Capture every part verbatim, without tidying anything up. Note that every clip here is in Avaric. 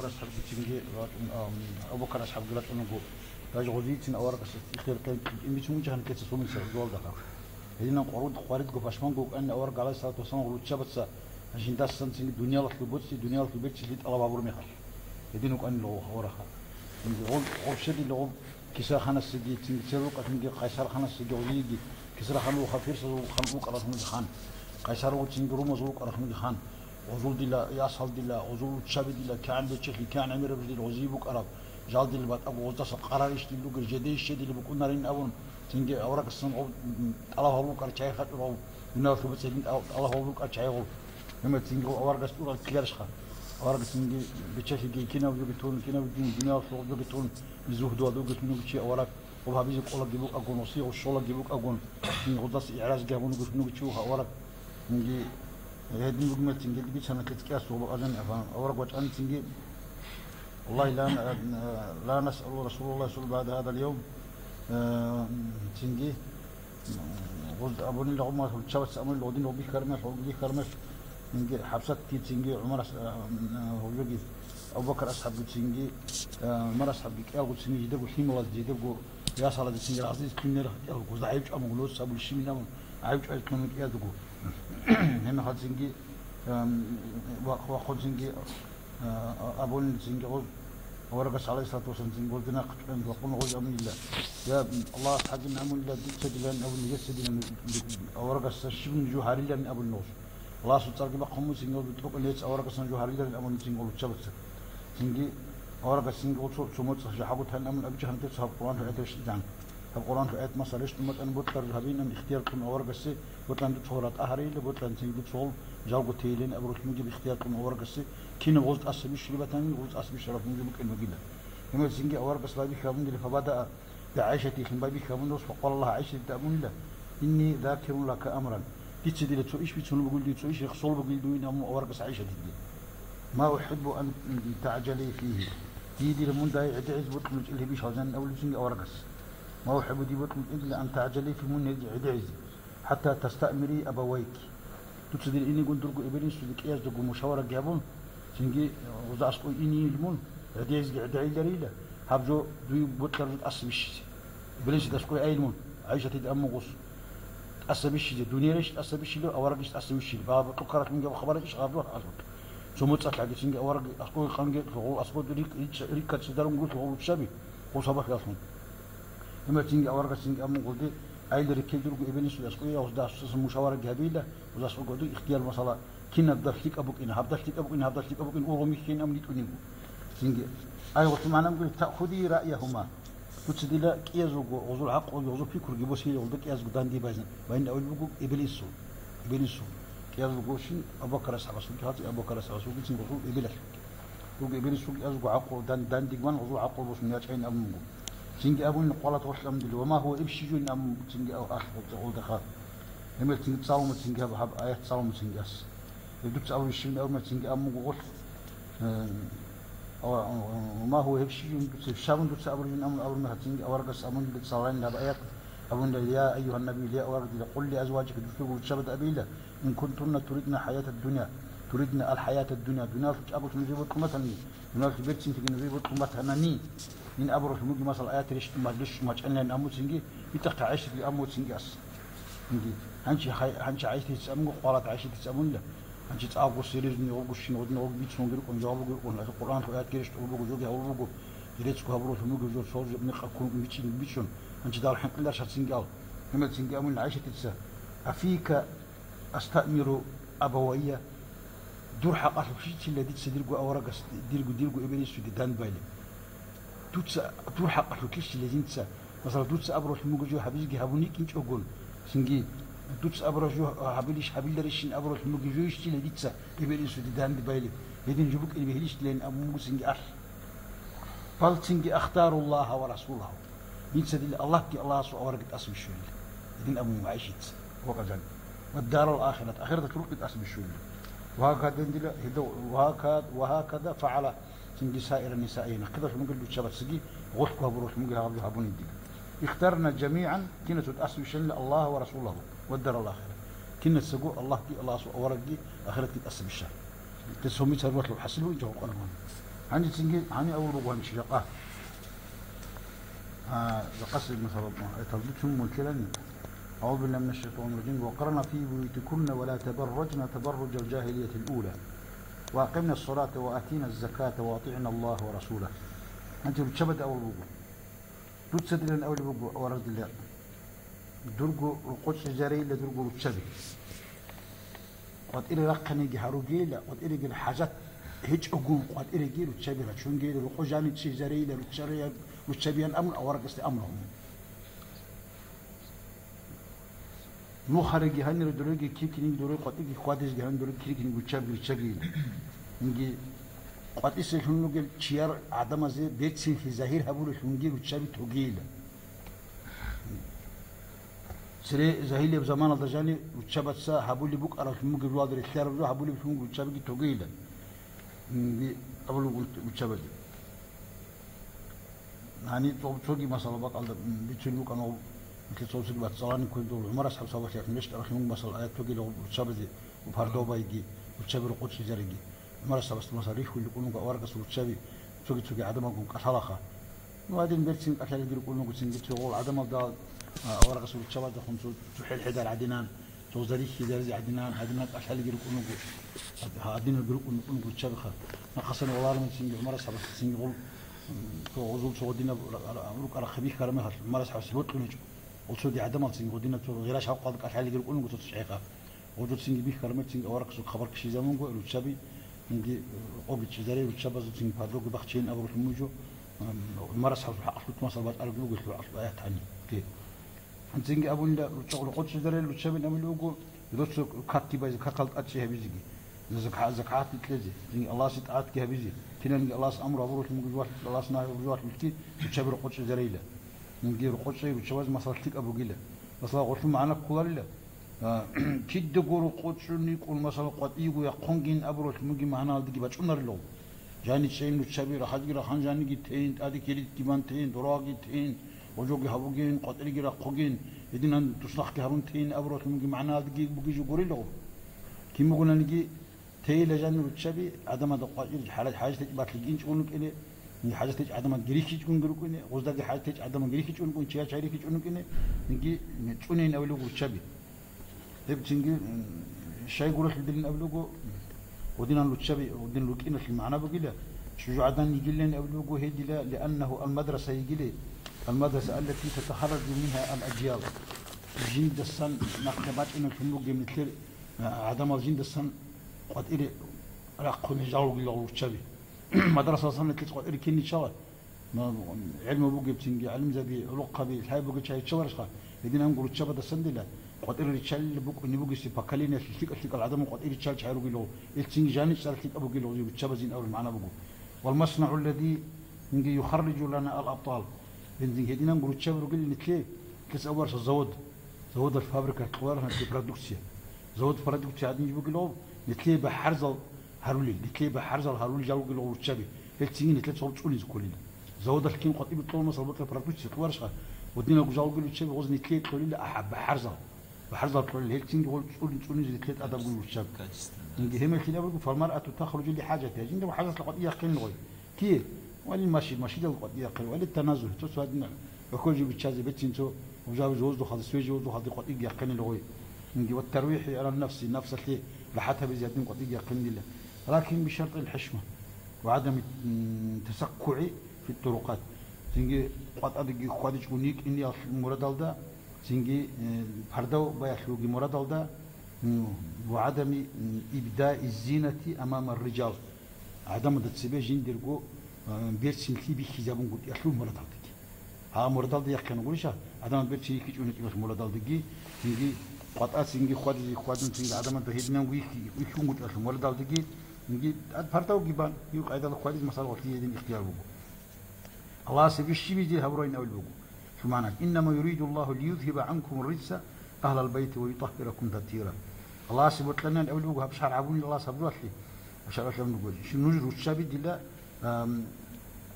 Асхаб цинги рачӀун, ам, Абу Бакар асхабги рачӀунаго, даже гъозицин аварагас ихтияр кьен, кьин бицун жагьанкеца сумиса гъолдаха. Гьединан къварид-, къваридго пашманго вукӀанин авараг гӀалайгьиссалату вассалам гъуруччабаца жиндасан цинги дуниялалъул боцӀи, дуниялалъул берцинлъи тӀалаб гьабурмехалъ. Гьедин вукӀанин гъо-, аварагха. Цинги гъол-, гъорщадила гъоб Кисраханасеги, цинги церукъалъунги Къайсарханасеги гъозиеги, Кисрахан вуха персазул хан вукӀаралъунги хан, Къайсар вуго цинги румазул вукӀаралъунги хан. Гъозул дила, ясал дила, гъозул уччаби дила, кигӀан бечелъи, кигӀан гӀемераб дила гъозие букӀараб, жал дила батӀаго гъоздаса къарарищ дила ругел, жедейищ дила букӀунарин абун, цинги аварагасан гъоб, м, тӀалаб гьабулкъар чай хачӀурав, дуниялалъуб цегин тӀал-, тӀалаб гьабулкъар чай гъов. Гьемер цинги гъов аварагас тӀурал ккеларищха? Аварагас цинги бечелъиги кинаб жоги тун, кинаб дун, дуниялалъул жоги тун, зугьдуялда вугес мунуги чи авараг, гъоб гьабизе кӀолаги букӀагун, гъосие гъов щолаги букӀагун, цинги гъоздаса игӀразги гьабун вугес мунуги чи вуха авараг. Цинги гьедин бугмецин гьедги бицана кецӀкӀияс гъоб азан абан авараг вачӀанцинги, والله لا، لا نسأل رسول الله صلى الله عليه وسلم بعد هذا اليوم. Э, цинги, м, гъуз абунила гъумма, гьуччабац амунила гъудин гъубихьармелъ, гъубихьармелъ. Цинги ХӀабсатги, цинги ГӀумар ас-, э, м, гьужуги, Абу Бакар асхӀабги, цинги, э, ГӀумар асхӀабги, кӀиялго цинги жидерго лъималаз, жидерго ясалазе цинги разилъ киннер кӀиялго, гъузда гӀайиб чӀвамуго, нуц абулищ минабун, гӀайиб чӀвазе тунун кӀиялдаго. Гьемахъа цинги, э, м, вахъ-, вахъун цинги, А, абулин цинги гъоз, аварагас, гӀалайгьиссалату вассалам, цинги гъоз динахъ чӀван вакъун гъоз абунила: «Я Аллагьас гьагин абунила, дица дилан абун, нижеца дилан, аварагасда щиб жо гьарилан», — абулин гъоз. Аллагьасул цӀарги бахъун мун цинги гъоз битӀукъин гьец аварагасан жо гьарилан абун цинги гъоз руччабаца. Цинги аварагас цинги гъоз цо, цо моцӀ жахӀагу тан абун абичӀ гьанкеб цо гьаб Къуръан хӀуят рещтӀизан. Гьаб Къуръан хӀуят масал рещтӀун батӀан бокьараб гьабинан ихтияр кьун аварагасе, бокьан дуцал ратӀа гьарейила, бокьан цинги дуцал жалго тейилин абуралъ мугеб ихтияр кьун аварагасе, кинаб гъоз тӀаса бищулеб батани, гъоз тӀаса бищараб мугеб букӀин бугила. Гьемер цинги аварагас байбихьи гьабундила, фабадаа би ГӀайшатихин байбихьи гьабундос, факъала лагьа, ГӀайшатида абунила: «Инни закирун лака амран». Дица дила цо иш бицун бугил, дуе цо иш рехсол бугил дуин абун аварагас ГӀайшатиде. Ма ухӀиббу ан тагӀжали фигьи. Дие дила мун дагьи гӀедегӀизе бокьун ручӀел гьебищ гьалжанин абулеб цинги аварагас. Ма ухӀиббу дие бокьун ручӀел дила ан тагӀжали фигьи мун гьезе гӀедегӀизе. ХӀатта тастаъмири абавайки. Дуца дир инигун дурго эбел-инсуде кӀияздаго мушавараги гьабун, цинги гъузда аскӀой инийил мун, гӀедегӀизги гӀедегӀиларила, гьаб жо дуе бокьараб жо тӀаса бищизе. Эбел-инсуда аскӀой айил мун, ГӀайшатида абун гъос. ТӀаса бищизе, дунияйищ тӀаса бищилев, аварагищ тӀаса бищилев. Ва бокьухъаралъунги аб хабарачӀищ гьаб жо гьазул. Цо моцӀалъ гьагичинги авараг аскӀой къанги лъугъул аскӀой рикӀ-, рикӀкӀад цӀидарун гуро лъугъул руччаби, гъов сабахъ ялъун. Гьемер цинги аварагас цинги абун гъоде, айилда реккел дурго эбел-инсуда аскӀой, гъозда асуцасан мушавараги гьабейила, гъозда аскӀой гъоде ихтияр масала, кинаб дагь лъикӀаб букӀин, гьаб дагь лъикӀаб букӀин, гьаб дагь лъикӀаб букӀин, ургъу михьин абун ритӀунигу. Цинги, ай, гъосул магӀна буго, таъхуди раъяхума. Дуца дила кӀиязулго, гъозул гӀакълуги, гъозул пикруги босейилан гъолда кӀиязго данде байзан, байин авел буго эбел-инсул. Эбел-инсул. КӀиязулгощин Абу Бакар асхӀабасулги, гьатӀи Абу Бакар асхӀабасулги цин гъозул эбелалъулги. Руго эбел-инсулги кӀиязулго гӀакълу дан-, дандег ван, гъозул гӀакълу босун ячӀайин абун буго. Цинги абун, къвалат гъорлъ амдил, ва ма гьува иб щижуин абун цинги ал-, алъ гъолда, гъолда хаб. Гьемер цинги цӀалума цинги гьаб, гьаб аят цӀалума цинги ас. Гьеб дуца абун щивин абуна цинги абун буго гъорлъ. Э, ва, ва ма гьува гьеб щижун дуца, щабун дуца абуржин абун абурна гьацинги аварагас абун цалгьанин гьаб аят, абунила: «Я айюгьан набий, ле авараг дила, къул ли азважика, дусурго руччабада абейила, ин кунтунна туридна хӀаятад дунья, туридна ал хӀаятад дунья, дуниялалъул чӀаголъи нужее бокьун батани, дуниялалъул берцинлъиги нужее бокьун батанани». Ин абуралъ муги масал аят рещтӀун мажлис мачӀанилан абун цинги, битӀахъе ГӀайшатиги абун цинги ас. Цинги, гьанчи хай-, гьанчи ГӀайшатица абунго, къвалат ГӀайшатица абунила. Гьанчи цӀакъго серьезный гъогущин, гъодин гъог бицун гъиркъун, жаваб гъиркъун, Къуръан аят гереш тӀубуго, жоги гьавурбуго, гьерецго гьабуралъун буго жо, цо жо мекъа ккун бичӀин бичӀун, гьанчи дал хӀинкъилар шацинги ал. Гьемецинги абун ГӀайшатица: «Афика астаъмиру абавайя?» Дур хӀакъалъулъ щицила дица дирго аварагас, дирго, дирго эбел-инсуде данбайли. Дуца дур хӀакъалъулъ щицила жинца, масала, дуца абуралъ мугу жо гьабизги гьабун йикӀинчӀогун, цинги дуца абураб жо гьабилищ, гьабиларищин абуралъ мугу жойищила дица эбел-инсуде данде байли, гьедин жо букӀин бегьилищилан абун мугу цинги алъ. Бал цинги ахтаруллагьа ва расулагьу. Дица дила Аллагьги Аллагьасул аварагги тӀаса бищулила. Гьедин абун ГӀайшица. Ва къазан. Ва дарал ахират, ахираталъулги тӀаса бищулила. Ва гьакада дила, гьедав, ва гьака-, ва гьакада фагӀала. Цинги саира нисаи, нахъидалъун бугел руччабацаги гъолъго гьабуралъун бугел гьаб-, гьабунин дида. Ихтарна жамигӀан, кинацо тӀаса бищанила Аллагь ва Расулагьу ва дарал ахира. Кинацаго Аллагьги, Аллагьасул аварагги, ахиратги тӀаса бища. Те сомица ругьалъул хӀасил бугин жо гьукъана гьун. Гьанже цинги гьаниб абулеб буго гьанже жакъа. А, жакъасеб масала, а, гьеб бицун мун лъилани. أعوذ بالله من الشيطان الرجيم. وقرن في بيوتكن ولا تبرجن تبرج الجاهلية الأولى. وأقمن الصلاة وآتين الزكاة وأطعن الله ورسوله. Гьанже руччабаде абулеб буго. Дуца дилан абулеб буго, авараг дила, дурго рокъов чӀезарейила дурго руччаби. КъватӀире рахъинеги гьаругейила, къватӀирегил хӀажат гьечӀогун къватӀиреги руччаби рачунгейила, рокъов жанив чӀезарейила руччарая-, руччабиян абун аварагасде амру гьабун. Нухареги гьанире дуреги киркинеги дуре къватӀиреги хьвадизеги гьанин дуре киркинеги руччабиги риччагийила. Инги къватӀисе лъун ругел чияр гӀадамазе берцинлъи загьир гьабулелъунги руччаби тогейила. Цере загьирлъияб заманалда жаниб руччабаца гьабулеб букӀаралъун бугеб жоялда релълъараб жо гьабулеблъун руччабиги тогейила. Инги абулеб руччабазе. Гьаниб цо-, цоги масала бакӀалда, м, бицун букӀана, нилъер цо-, цоги бацӀцӀалани кколеб дол ГӀумар асхӀаб сабаблъиялъ нилъер тӀаралъун буго масала аят цоги руччабазе, пардавбайги, руччаби рокъов чӀезареги. ГӀумар асхӀабасда масала рихьулел рукӀун руго аварагасул руччаби цоги-цоги гӀадамалгун кӀалъалаха. Ну, гьадин берцин кӀалъалелги рукӀун руго цинги цогол гӀадамалда, а, аварагасул руччабаздехун цо-, цо хӀел-хӀедар гӀадинан. Цо зарихьизаризе гӀадинан, гьадинаб кӀалъалги рукӀун руго, гьадиналги рукӀун, рукӀун руго руччабиха. Нахъасан валармецинги ГӀумар асхӀабасдецинги гъол, м, цо гъозул цо гъодинаб ра-, ра-, рукӀа-рахъи бихьараб мехалъ, ГӀумар асхӀабасде бокьулечӀо. Гъол цоги гӀадамалцинги гъодинаб цо гъира шавкъалда кӀалъалги рукӀун руго цо-цо чӀехӀеха. Гъозулцинги бихьараб мецинги аварагасул хабар ккишизабунго руччаби, инги, э, къоги чӀезаре руччабазулцинги падлоги бахчейин абуралъун буго, м, ГӀумар асхӀабасул хӀакъалъулъ масал бачӀараб буго лъугӀалъул аят гьаниб. Цинги абунила, ручча-, рокъов чӀезарел руччабин абулеб буго, росу какги байзе, какал тӀадчӀи гьабизеги, закагьат, закагьатги кьезе, цинги Аллагьасе тӀагӀатги гьабизе, киналниги Аллагьас амру гьабуралъун бугеб жоялъулъги, Аллагьас нагьи гьабуралъулъги руччаби рокъов чӀезарейила. Цинги рокъов чӀей руччабаз масала лъикӀаб бугила. Масала, гъолъул магӀна кколарила, а, кидаго рокъов чӀун йикӀун, масала, къватӀиего яхъунгин абуралъун бугеб магӀналдеги бачӀунарила. Жани чӀейин руччаби, рахажги рахан, жаниги тейин, тӀаде киритги бан тейин, дорогьги тейин, гъожоги гьабугин, къватӀиреги рахъугин, гьединан туснахъги гьарун тейин абуралъунги магӀнаялдеги бугизе гурелъул. Кин бугонаниги, тейила жанир руччаби, гӀадамазда къватӀир хӀала-, хӀажат гьечӀеб батлиги инчӀун рукӀине, хӀажат гьечӀеб гӀадамазги рихьичӀунги рукӀине, гъоздаги хӀажат гьечӀеб гӀадамазги рихьичӀун рукӀине, чияр чай рихьичӀун рукӀине, инги чӀунейин абулеб руччаби. Гьеб цинги, м, щай гурелъул дилин абулего, гъодинан руччаби, гъодин рукӀиналъул магӀна бугила, чӀужугӀадан йигилин абулего гьедила, لأنه المدرسة йигили, المدرسة التي تتخرج منها الأجيال. Жиндасан нахъе бачӀиналъун бугеб нилъер, а, гӀадамал жиндасан къватӀире рахъуни жал ругила руччаби. Мадрасаласан нилъеца къватӀире кин риччала. Ма-, гӀелму бугебцинги, гӀалимзаби, гӀолохъаби, лъай бугел чагӀи риччаларищха? Гьединанго руччабадасан дила къватӀире риччалила букӀунеб бугеси поколениялъе лъикӀал-лъикӀал гӀадамал къватӀире риччал чагӀи ругелъул, гьелцинги жаничӀарал лъикӀаб бугелъул руччабазин абураб магӀна буго. والمصنع الذي يخرج لنا الأبطال. Гьедин-, гьединанго руччаби ругел нилъее, кес абураб завод, заводалъ, фабрикалъ кьолареб гьанже продукция. Завод продукция гьадинги бугелъул, нилъее бахӀарзал гьарулел, нилъее бахӀарзал гьарулел жал ругелъул руччаби, гьелцинги нилъеца гъоб цӀунизе кколила. Заводалъ кин къватӀибе кьола, масала, бокьа продукция кьоларищха, гъодинабго жал ругел руччаби гъоз нилъее кьолила, ахӀа, бахӀарзал. БахӀарзал кьолила, гьелцинги гъол цӀуни-, цӀунизе нилъее тӀадаб гурел руччаби. Качественно, да. Инги гьемехъин абурго, فالمرأة تخرج لحاجتها, жинда хӀажаталъ къватӀире яхъин гъой. Кие? Вали маши-, машидал къватӀире яхъин, вали таназуль, цо-цо гьадин, гӀохьожи биччазе бецин цо, гъужаби воздухалде, свежий воздухалде къватӀире яхъинил гъой. Инги, والترويح على النفس, нафсалъе рахӀат гьабизе гьадин къватӀире яхъинила. لكن بشرط الحشمة وعدم التسكع في الطرقات. Цинги къватӀадеги хьвадичӀого йикӀиналъул мурадалда, цинги, э, пардав баялъулги мурадалда, м, وعدم إبداء الزينة أمام الرجال. ГӀадамазда цебе жиндирго, э, берцинлъи бихьизабунгутӀиялъул мурадалдаги. Гьа, мурадалда яхъин гуриша, гӀадамаз берцин йихьичӀун йикӀиналъул мурадалдаги, цинги къватӀа цинги хьвадизе хьвадун цинги гӀадамазда гьединанго йихь-, йихьунгутӀиялъул мурадалдаги, цинги тӀад пардавги бан, гьев къайдала хьвадизе масала гъорлъи гьедин ихтияр буго. Аллагьасе бищибизе гьабурайин абулеб буго. Лъумана, إنما يريد الله ليذهب عنكم الرجس أهل البيت ويطهركم تطهيرا. Аллагьасе бокьанин абулеб буго гьаб шаргӀ гьабунел Аллагьас гьабуралъе, гьаб шаргӀалъ абун буго. Щив нуж руччаби дила, ам,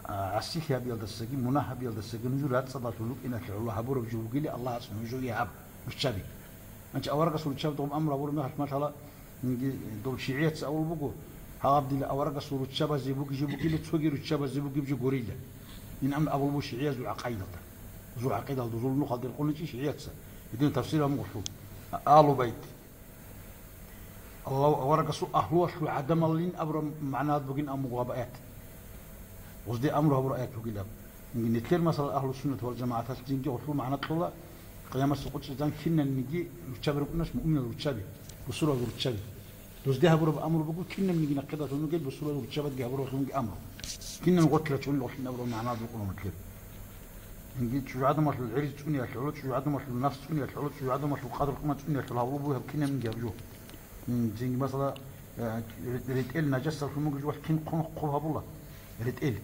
а, гӀасилъи гьабиялдасаги, мунагь гьабиялдасаги нуж рацӀцӀадалъун рукӀиналъе гӀоло гьабураб жо бугили, Аллагьас нужее гьаб руччаби. Анча аварагас руччаби доб амру гьабураб мехалъ, масала, инги дол шигӀияца авул буго, Гьаб дила аварагасул руччабазе бугеб жо бугила, цоги руччабазе бугеб жо гурила. Ин абулеб буго шигӀиязул гӀакъайдалда. Зу гӀакъидалда зулму хадер къуничи шигӀияца. Гьедин тафсир гьабун гъолъул. Агьлу байт. Аллагь аварагасул агьлуялъул гӀадамалин абураб магӀна бугин амугъаб аят. Гъозде амру гьабураб аят бугилаб. Нилъер, масала, агьлу-суннат вал жамагӀаталъ жинги гъолъул магӀна кьола, къиямасеб къо чӀезан кинабниги руччаби рукӀунаш, муъминал руччаби, бусурал руччаби. Дозде гьабураб амру буго, кинабниги нахъе далъун ругел бусурал руччабадги гьабуралъунги амру. Кинаб гъорлъ рачунел гъолъин абураб магӀна букӀуна нилъер. Инги чӀужугӀадамалъул гӀирз цӀуниялъ гӀоло, чӀужугӀадамалъул нафс цӀуниялъ гӀоло, чӀужугӀадамалъул къадру-къимат цӀуниялъ гьабулеб буго гьаб кинабниги гьаб жо. М, цинги, масала, э, ре-, ретӀел нажасалъун бугеб жо валъ кин хъун хъуб гьабула? РетӀел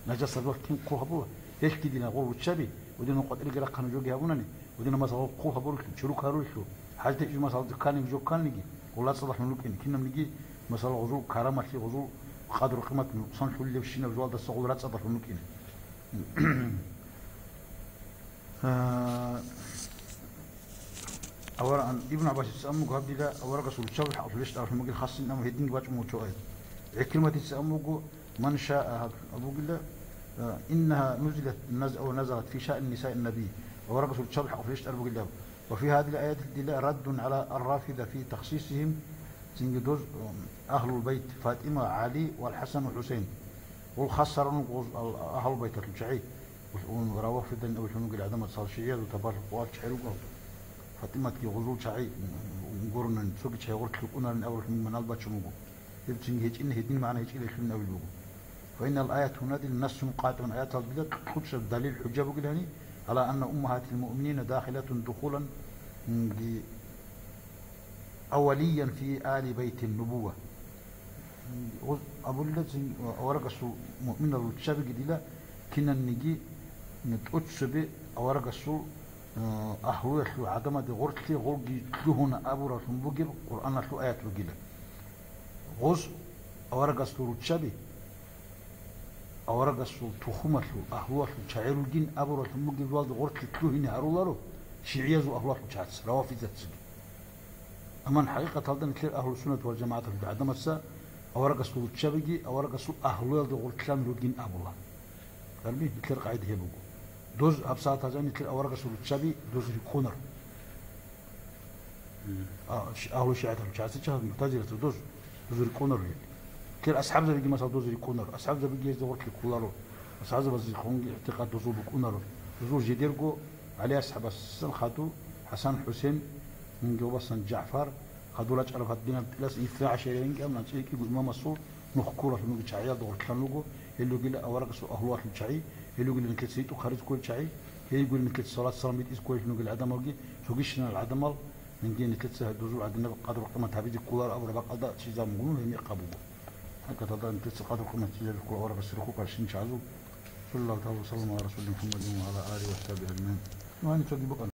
нажасалъ валъ кин хъуб гьабула? Гьелъги дила гъол руччаби, гьудинал къватӀиреги рахъана жоги гьабунани, гьудинал, масала, хъуб гьабурелъул, чуру ккарулелъул, хӀажатичӀо, масала, кканиги жо кканиги, гъол рацӀцӀадалъун рукӀине, кинабниги, масала, гъозул карамалъи, гъозул къадру-къимат нукъсанлъулебщинаб жоялдаса гъол рацӀцӀадалъун рукӀине. А, авараган Ибн ГӀаббасица амуго гьаб дила аварагасул руччабал хӀакъалъулъ рещтӀаралъун бугел хасин, амма гьединги бачӀун буго чӀоай. ГӀикриматица амуго, ман шаа гьаб-, абугила, а, иннагьа нузилат наз-, ав назалат фи шаъни нисаи наби, аварагасул руччабал хӀакъалъулъ рещтӀараб бугилан. Ва фи гьадил аяти дила раддун гӀала ар-рафида фи тахсисигьим, цинги доз, ам, агьлул байт Фатима, ГӀали вал ХӀасан ва ХӀусейн. Гъол хасарун гъоз ал-, агьлул байталъул чагӀи. Ун равафидани абулъун вугел гӀадамаца гьал шигӀиязул тапалъухъ къварчӀей руго. Фатиматги гъозул чагӀи гурунани, цоги чагӀи гъорлъ рукӀунарин абулъун манал бачун вуго. Гьеб цинги гьечӀин, гьедин магӀна гьечӀилелъулин абулеб буго. Фаинал аят гьунадил нассун къатӀун, аятал дила кьучӀаб далил-хӀужа бугилани, гӀала анна уммагьатил муъминина дахилатун духулан, м, ги, авалиян фи али байтин нубувва. Гъоз абулила цин аварагасул муъминал руччабиги дила кинанниги тӀоцебе аварагасул, э, агьлуялъул гӀадамаде гъорлъе гъолги лъугьуна абуралъун бугеб Къуръаналъул аят бугила. Гъоз аварагасул руччаби аварагасул тухумалъул, агьлуялъул чагӀи ругин абуралъун бугеб жоялда гъорлъе лъугьине гьаруларо шигӀиязул агьлуялъул чагӀаца, равафидатцаги. Амма хӀакъикъаталда нилъер агьлу-суннат вал жамагӀаталъул гӀадамаца аварагасул руччабиги аварагасул агьлуялда гъорлъан ругин абула. Гьарби нилъер къагӀида гьеб буго. Доз гьабсагӀат гьажан нилъер аварагасул руччаби доз рикӀкӀунар. А, ши-, агьлу шигӀатал чагӀаца чагьаз мугьтазилатал доз, доз рикӀкӀунар гьел. Нилъер асхӀабзабиги, масал, доз рикӀкӀунар. АсхӀабзабиги гьезда гъорлъе кколаро. АсхӀабзабазехунги игӀтикъад дозул букӀунаро. Дозул жидерго ГӀали асхӀабасдасан хадув ХӀасан-ХӀусен, инги вабасан ЖагӀфар, хадур рачӀараб гьадинаб тӀилас итнай гӀашара инги абун анцӀила кӀиго имамасул нух ккуралъун руго, чагӀиялда гъорлъан руго, гьел ругила аварагасул агьлуялъул чагӀи, гьел ругила нилъеца гьитӀухъ гьариз кколел чагӀи, гьел ругила нилъеца салат-салам битӀиз кколел ругел гӀадамалги, цогищинал гӀадамал, инги нилъеца дозул гьадинаб къадру-къимат гьабизе кколаро абураб бакӀалда чизаб мугӀлум гьеб мекъаб буго. ХӀакъикъаталда нилъеца къадру-къимат чизаб ккола аварагасда рухъ къаршин чагӀазул. Саллаллагьу тагӀала ва саллама гӀала расулина МухӀаммадин ва гӀала алигьи ва сахӀбигьи ажмагӀин. Ну, гьаниб цоги букӀана.